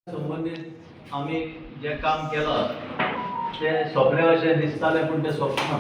संबंदीत आमी जें काम केलां तें सोंपलें अशें दिसतालें, पूण तें सोंपना.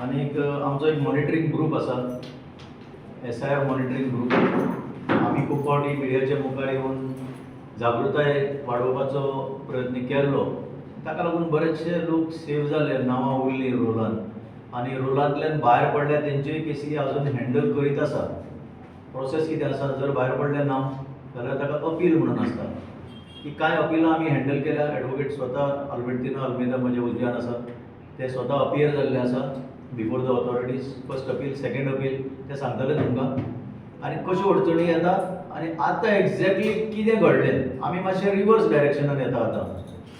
आनीक आमचो एक मॉनिटरींग ग्रूप आसा, एसआयआर मॉनिटरींग ग्रूप. आमी खूब फावटी मिडियाच्या मुखार येवन जागृताय वाडोवपाचो प्रयत्न केल्लो. ताका लागून बरेचशे लोक सेव जाले, नांवां उरलीं रोलान आनी रोलांतल्यान भायर पडल्या तेंच्योय केसी अजून हँडल करीत आसा. प्रोसेस कितें आसा, जर भायर पडलें नांव जाल्यार ताका अपील म्हणून आसता की कांय अपिलां आमी हँडल केल्या. एडवोकेट स्वता आल्बर्टिनो अल्मेदा म्हज्या उजव्यान आसा, ते स्वता अपियर जाल्ले आसा before the authorities. First appeal, second appeal ते सांगतले तुमकां आनी कश्यो अडचणी येता आनी आतां एक्झॅक्टली कितें घडलें. आमी मातशे रिवर्स डायरेक्शनान येता आतां,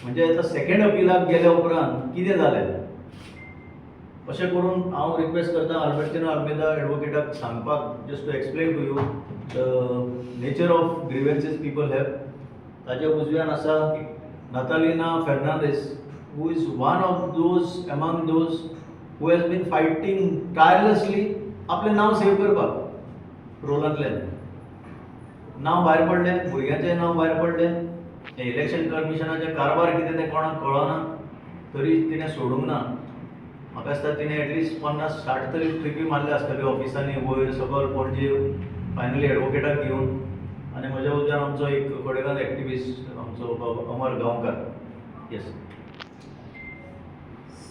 म्हणजे आतां सेकंड अपिलाक गेल्या उपरांत कितें जालें. अशें करून हांव रिक्वेस्ट करता आल्बर्टिनो आल्मेदा एडवोकेटाक सांगपाक, just to explain to you the nature of grievances people have. ताच्या उजव्यान आसा नातालिना Fernandes, who is one of those among those who has been fighting tirelessly आपलें नांव सेव करपाक. रोलांतल्यान नांव भायर पडलें, भुरग्यांचें नांव भायर पडलें. हें इलेक्शन कमिशनाचें कारभार कितें तें कोणाक कळना, तरी तिणें सोडूंक ना. म्हाका दिसता तिणें एटलिस्ट 50-60 तरी ट्रिपी मारल्या आसतल्यो ऑफिसांनी, वयर सकल, पणजे, फायनली एडवोकेटाक घेवन. आनी म्हज्या उजव्यान आमचो एक कोडेगांव एक्टिविस्ट, आमचो बाब अमर गांवकार. येस.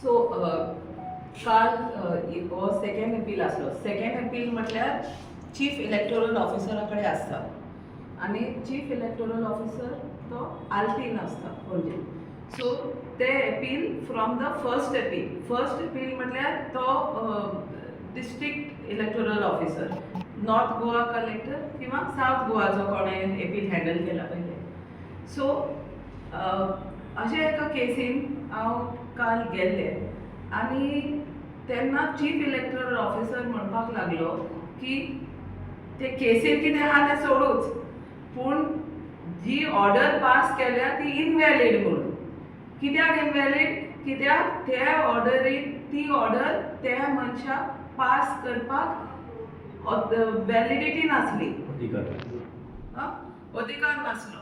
सो काल हो सेकंड अपील आसलो. सेकंड अपील म्हटल्यार चीफ इलेक्टोरल ऑफिसरा कडेन आसता आनी चीफ इलेक्टोरल ऑफिसर तो आल्तीन आसता पणजे. सो ते appeal from the first appeal. First appeal म्हटल्यार तो district electoral officer, North Goa collector किंवा सावथ गोवाचो कोणें अपील हँडल केला पयलें. सो अशें एका केसीन हांव काल गेल्लें आनी तेन्ना चीफ इलेक्टोरल ऑफिसर म्हणपाक लागलो की ते केसीन कितें आहा तें सोडूच, पूण जी ऑर्डर पास केल्या ती इनव्हॅलीड म्हणून. कित्याक इनव्हॅलीड? कित्याक त्या ऑर्डरीन ती ऑर्डर त्या मनशाक पास करपाक व्हॅलिडिटी नासली. अधिकार. आं, अधिकार नासलो.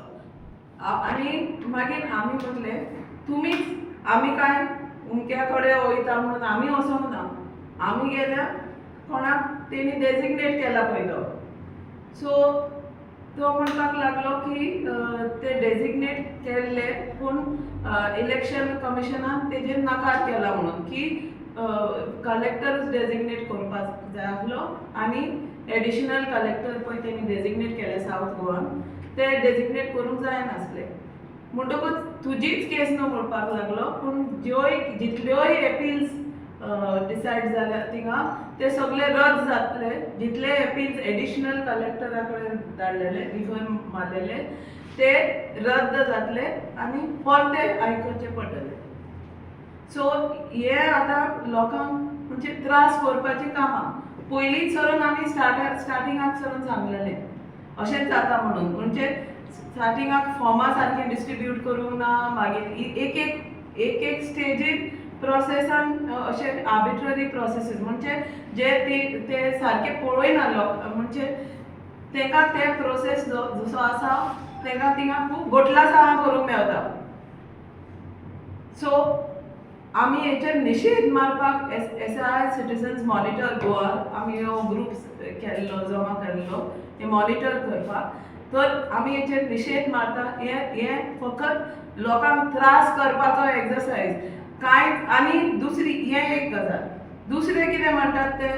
आनी मागीर आमी म्हटलें, तुमीच, आमी काय उमक्या कडेन वयता म्हणून आमी वचोंक ना. आमी गेल्या कोणाक तेणी डेजिग्नेट केला पळय तो. सो तो म्हणपाक लागलो की ते डेजिग्नेट केल्ले, पूण इलेक्शन कमिशनान तेजेर नकार केला म्हणून, की कलेक्टरूच डेजिग्नेट करपाक जाय आसलो आनी एडिशनल कलेक्टर पळय तेणी डेजिग्नेट केले सावथ गोवान, ते डेजिग्नेट करूंक जायनासले. म्हणटकूच तुजीच केस न्हू म्हणपाक लागलो, पूण ज्योय जितल्योय एपिल्स डिसायड जाल्या थिंगा ते सगळे रद्द जातले. जितले एपिल्स एडिशनल कलेक्टरा कडेन धाडलेले, रिफर मारलेले, ते रद्द जातले आनी परते आयकुचे पडटले. सो हे आतां लोकांक म्हणजे त्रास करपाची कामां. पयलींच सरून आमी स्टार्टिंगाक सरून सांगलेलें अशेंच जाता म्हणून. म्हणजे स्टार्टिंगाक फॉर्मां सारकें डिस्ट्रिब्यूट करूंक ना, मागीर एक एक एक एक स्टेजीर प्रोसेसान अशे आर्बिट्ररी प्रोसेसीस, म्हणजे जे ते ते सारके पळयना लोक. म्हणजे तेका ते प्रोसेस जसो आसा तेका थिंगा खूब गोटलासां करूंक मेवता. सो आमी हेचेर निशेध मारपाक एसआयआर सिटीजन्स मॉनिटर गोवा आमी हो ग्रूप केल्लो, जमा केल्लो हे मॉनिटर करपाक. तर आमी हेचेर निशेध मारता. हे हे फकत लोकांक त्रास करपाचो एक्सरसायज कांय. आनी दुसरी हें एक गजाल, दुसरें कितें म्हणटात ते,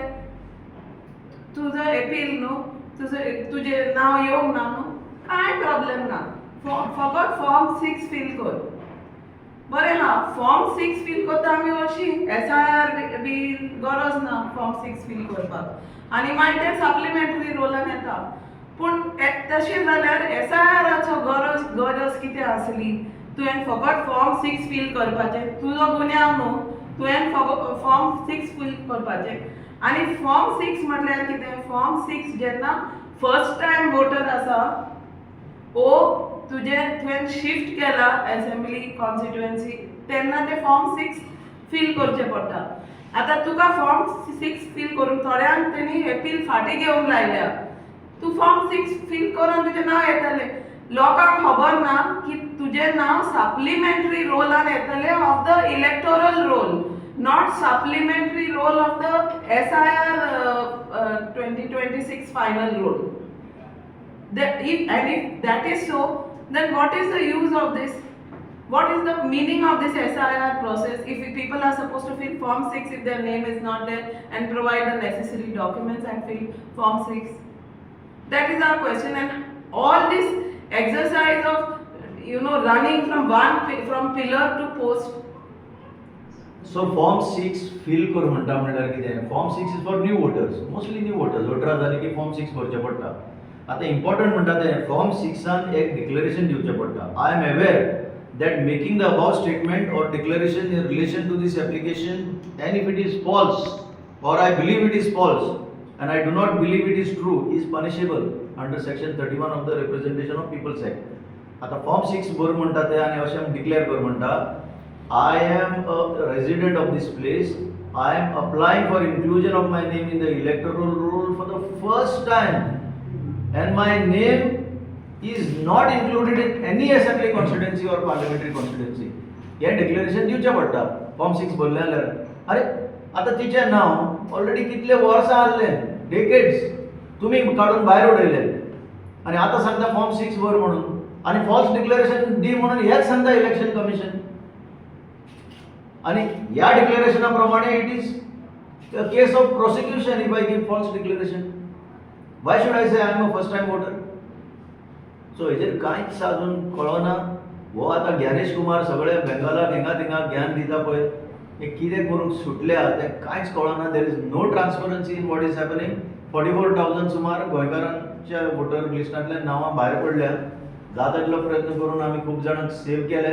तुजो एपील न्हू, तुजो तुजें नांव येवंक ना न्हू, कांय प्रॉब्लेम ना, फकत फॉर्म 6 फील कर. बरें हा, फॉर्म 6 फील करता आमी अशी एसआयआर बी गरज ना फॉर्म 6 फील करपाक. आनी मागीर ते सप्लिमेंटरी रोलान येता. पूण तशें जाल्यार एसआयआराचो गरज कितें आसली? तुवें फकत फॉर्म 6 फील करपाचें, तुजो गुन्यांव न्हू. तुवें फकत फॉर्म 6 फील करपाचें. आनी फॉर्म 6 म्हटल्यार कितें? फॉर्म 6 जेन्ना फर्स्ट टायम वोटर आसा ओ तुजें तुवें शिफ्ट केला एसेंब्ली कॉन्स्टिट्युएन्सी, तेन्ना ते फॉर्म 6 फील करचें पडटा. आतां तुका फॉर्म 6 फील करून थोड्यांक तेणी एपील फाटीं घेवंक लायल्या. तूं फॉर्म 6 फील करून तुजें नांव येतलें, लोकांक खबर ना. तुजें नांव सप्लिमेंटरी रोलान येतलें of the electoral roll, not supplementary roll of the SIR 2026 final roll. That if and if that is so, then what is the use of this? What is the meaning of this SIR process if people are supposed to fill Form 6 if their name is not there and provide the necessary documents and fill Form 6? That is our question. And all this exercise of running from pillar to post. So form six fill कर म्हणटा म्हणल्यार कितें, Form 6 is for new voters, mostly new voters. 18 जाली की form six भरचें पडटा. आतां important म्हणटा तें फॉर्म सिक्सान एक डिक्लरेशन दिवचें पडटा, "I am aware that making the above statement or declaration in relation to this application, and if it is false or I believe it is false and I do not believe it is true, is punishable under section 31 of the Representation of People's Act." आतां form six भर म्हणटा ते आनी अशें declare कर म्हणटा, "I am a resident of this place. I am applying for inclusion of my name in the electoral roll for the first time and my name is not included in any assembly constituency or parliamentary constituency." हें declaration दिवचें पडटा form six भरलें जाल्यार. अरे, आतां तिचें नांव already कितले वर्सां आहलें, डेकेड्स, तुमी काडून भायर उडयले आनी आतां सांगता फॉर्म सिक्स भर म्हणून आनी फॉल्स डिक्लेरेशन दी म्हणून हेच सांगता इलेक्शन कमिशन. आणि ह्या डिक्लेरेशना प्रमाणे it is case of prosecution if I give false declaration. Why should I say I am a first time voter? So हेजेर कांयच अजून कळना. हो आतां ज्ञानेश कुमार सगळे बेंगालाक हिंगा थिंगा ज्ञान दिता पळय, हे कितें करूंक सुटल्या तें कांयच कळना. There is no transparency in what is happening. 44,000 सुमार गोंयकारांच्या वोटर लिस्टांतल्यान नांवां भायर पडल्या. जाता तितलो प्रयत्न करून आमी खूब जाणांक सेव केले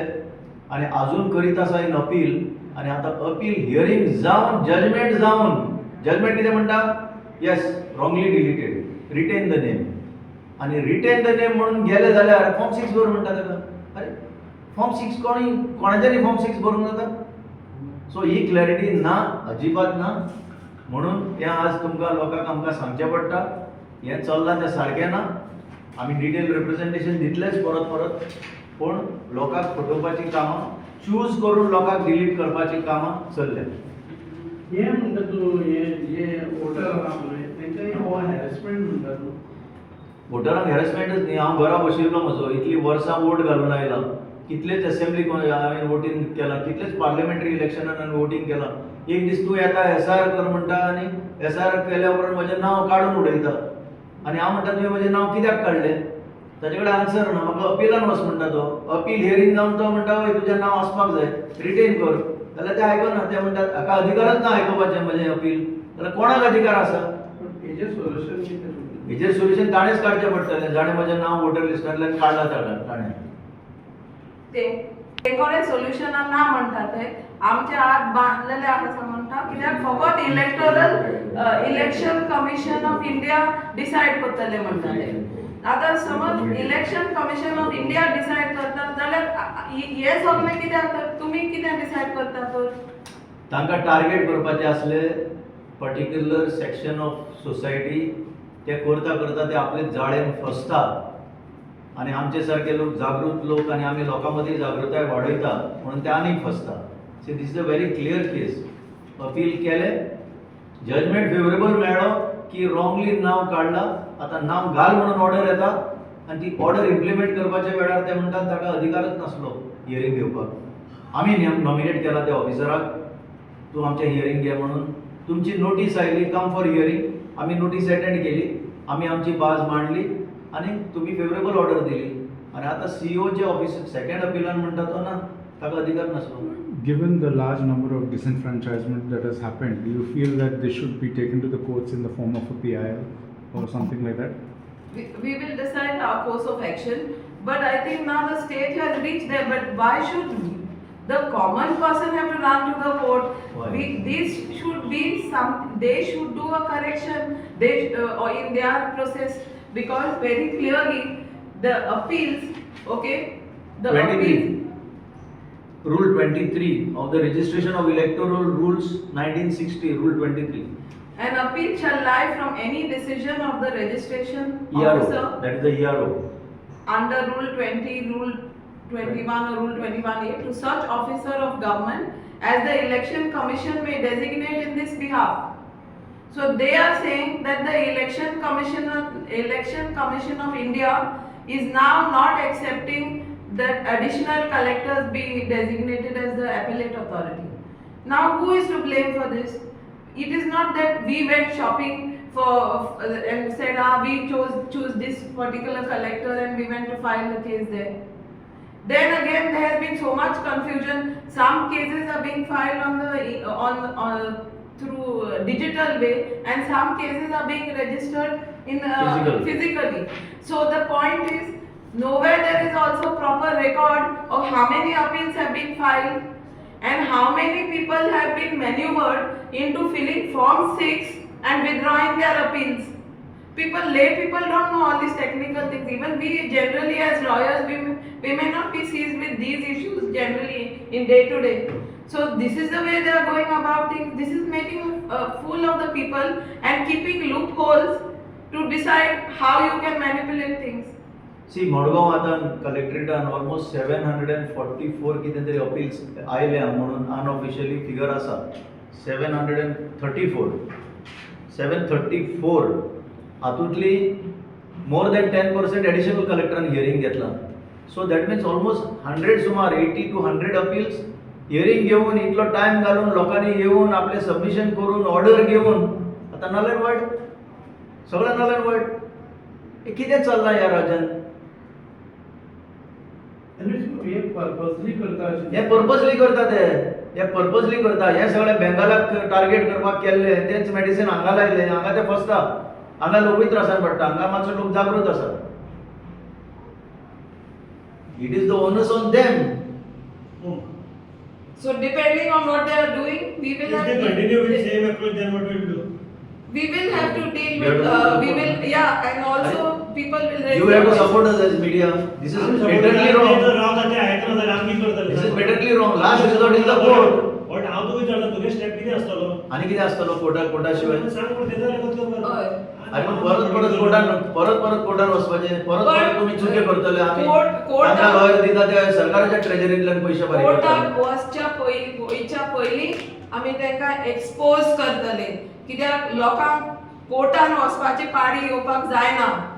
आनी अजून करीत आसा इन अपील. आनी आतां अपील हियरींग जावन, जजमेंट जावन, जजमेंट कितें म्हणटा? Yes, wrongly deleted, retain the name. आनी रिटेन the name म्हणून गेले जाल्यार फॉर्म सिक्स भर म्हणटा ताका. अरे, फॉर्म सिक्स कोणी कोणाच्यानी फॉर्म सिक्स भरूंक जाता? सो ही क्लॅरिटी ना, अजिबात ना. म्हणून हें आज तुमकां लोकांक आमकां सांगचें पडटा, हें चल्लां तें सारकें ना. आमी डिटेल रिप्रेझेंटेशन दितलेच परत परत, पूण लोकांक फटोवपाची कामां, चूज करून लोकांक डिलीट करपाची कामां चल्ल्या. हे म्हणटा तूं, हे जे वोटर आहा पळय तेंकां हो हॅरेसमेंट म्हणटा तूं? वोटरांक हॅरेसमेंटच न्ही. हांव घरा बशिल्लो म्हजो, इतलीं वर्सां वोट घालून आयला, कितलेच असेंब्ली हांवें वोटींग केलां, कितलेच पार्लिमेंटरी इलेक्शनान हांवें वोटींग केलां. एक दीस तूं येता, एसआयआर कर म्हणटा आनी एसआयआर केल्या उपरांत म्हजें नांव काडून उडयता आनी हांव म्हणटा, तुवें म्हजें नांव कित्याक काडलें? ताजे कडेन आन्सर ना. म्हाका अपिलान वच म्हणटा तो. अपील हियरींग जावन तो म्हणटा, हय, तुजें नांव आसपाक जाय, रिटेन कर. जाल्यार ते आयकना. ते म्हणटात, हाका अधिकारच ना आयकुपाचें म्हजें अपील. जाल्यार कोणाक अधिकार आसा? पण हेजें सोल्युशन कितें तुमचें? हेजेर सोल्युशन ताणेंच काडचें पडटलें, जाणें म्हजें नांव वोटर लिस्टांतल्यान काडलां ताणें ताणें. ते ते सोल्युशनां ना म्हणटा ते, आमचे हात बांदलेले आसा म्हणटा, कित्याक फकत electoral Election Commission of India decide करतले म्हणटा ते. आतां समज Election Commission of India decide करता जाल्यार हे सगळें कित्याक तर तुमी कितें डिसायड करता तर? तांकां टार्गेट करपाचें आसलें पर्टिक्युलर सेक्शन ऑफ सोसायटी. ते करता करता ते आपले जाळेन फसता आनी आमचे सारके लोक, जागृत लोक, आनी आमी लोकां मदीं जागृताय वाडयता म्हणून ते आनीक फसता. See, this is a very clear case. Appeal केलें, जजमेंट फेवरेबल मेळ्ळो की रॉंगली नांव काडलां, आतां नांव घाल म्हणून ऑर्डर येता आनी ती ऑर्डर इम्प्लिमेंट करपाच्या वेळार ते म्हणटात, ताका अधिकारच नासलो हियरींग घेवपाक. आमी नॉमिनेट केला त्या ऑफिसराक, तूं आमचें हियरींग घे म्हणून. तुमची नोटीस आयली, कम फॉर हियरींग. आमी नोटीस एटेंड केली, आमी आमची बाज मांडली आनी तुमी फेवरेबल ऑर्डर दिली. आनी आतां सीईओचे ऑफिस सेकंड अपिलान म्हणटा तो ना, ताका अधिकार नासलो. Given the large number of disenfranchisement that has happened, do you feel that this should be taken to the courts in the form of a PIL or something like that? We will decide our course of action, but I think now the state has reached there. But why should the common person have to run to the court? Why? This should be some, they should do a correction, or in their process, because very clearly the appeals, okay, the 23. Appeals. Rule 23 of the Registration of Electoral Rules 1960, Rule 23. An appeal shall lie from any decision of the registration ERO, officer that is the ERO. Under Rule 20, Rule 21 or Rule 21A to such officer of government as the Election Commission may designate in this behalf. So they are saying that the Election Commission of India is now not accepting that additional collectors be designated as the appellate authority. Now who is to blame for this? It is not that we went shopping for and said, ah, we chose choose this particular collector and we went to file the case there. Then again, there has been so much confusion. Some cases are being filed on the on through digital way, and some cases are being registered in Physical. Physically. So the point is, nowhere there is also proper record of how many appeals have been filed and how many people have been maneuvered into filling Form 6 and withdrawing their appeals. People, lay people don't know all these technical things. Even we generally as lawyers, we may not be seized with these issues generally in day to day. So this is the way they are going about things. This is making a fool of the people and keeping loopholes to decide how you can manipulate things. See, Madgaon आतां कलेक्ट्रेटान almost 744 कितें तरी appeals आयल्या म्हणून unofficially figure आसा. 734, 734 हातूंतली more than 10% additional कलेक्टरान hearing घेतलां. So that means almost 100, सुमार 80 to 100 appeals hearing घेवन, इतलो टायम घालून, लोकांनी येवन आपलें सबमिशन करून, ऑर्डर घेवन, आतां नल एंड वॉयड, सगळें नल एंड वॉयड. हें कितें चल्लां ह्या राज्यांत? आनी हे पर्पजली करता अशें. हे पर्पजली करता ते, हे पर्पजली करता. हे सगळे बेंगालाक टार्गेट करपाक केल्ले तेच मेडिसीन हांगा लायले. हांगा ते फसता, हांगा लोकूय त्रासान पडटा. हांगा मातसो लोक जागृत आसा. It is the onus on them. So depending on what they are doing, we will If have they continue with same approach, then what will you do? We will have to deal You have with to we will, yeah, and also people will raise You have their to support voices. Us as media. This is patently wrong. Wrong जाते, आयकना जाल्यार आमी कितें करतले? This is patently wrong. Last resort is the court. But हांव तुका विचारता, तुगे स्टेप कितें आसतलो? आनी कितें आसतलो कोर्टा कोर्टा शिवाय? सांग, पूण तें जाल्यार कसलो? हय. आनी पूण परत परत कोर्टान, परत परत कोर्टान वचपाचें, परत परत तुमी चुकी करतले. आमी कोर्ट- तांकां लॉयर दिता, ते सरकाराच्या ट्रेजरींतल्यान पयशे फारीक करतले. कोर्टाक वचच्या पयलीं, वयच्या पयलीं आमी तांकां एक्सपोज करतले, कित्याक लोकांक कोर्टान वचपाची पाळी येवपाक जायना.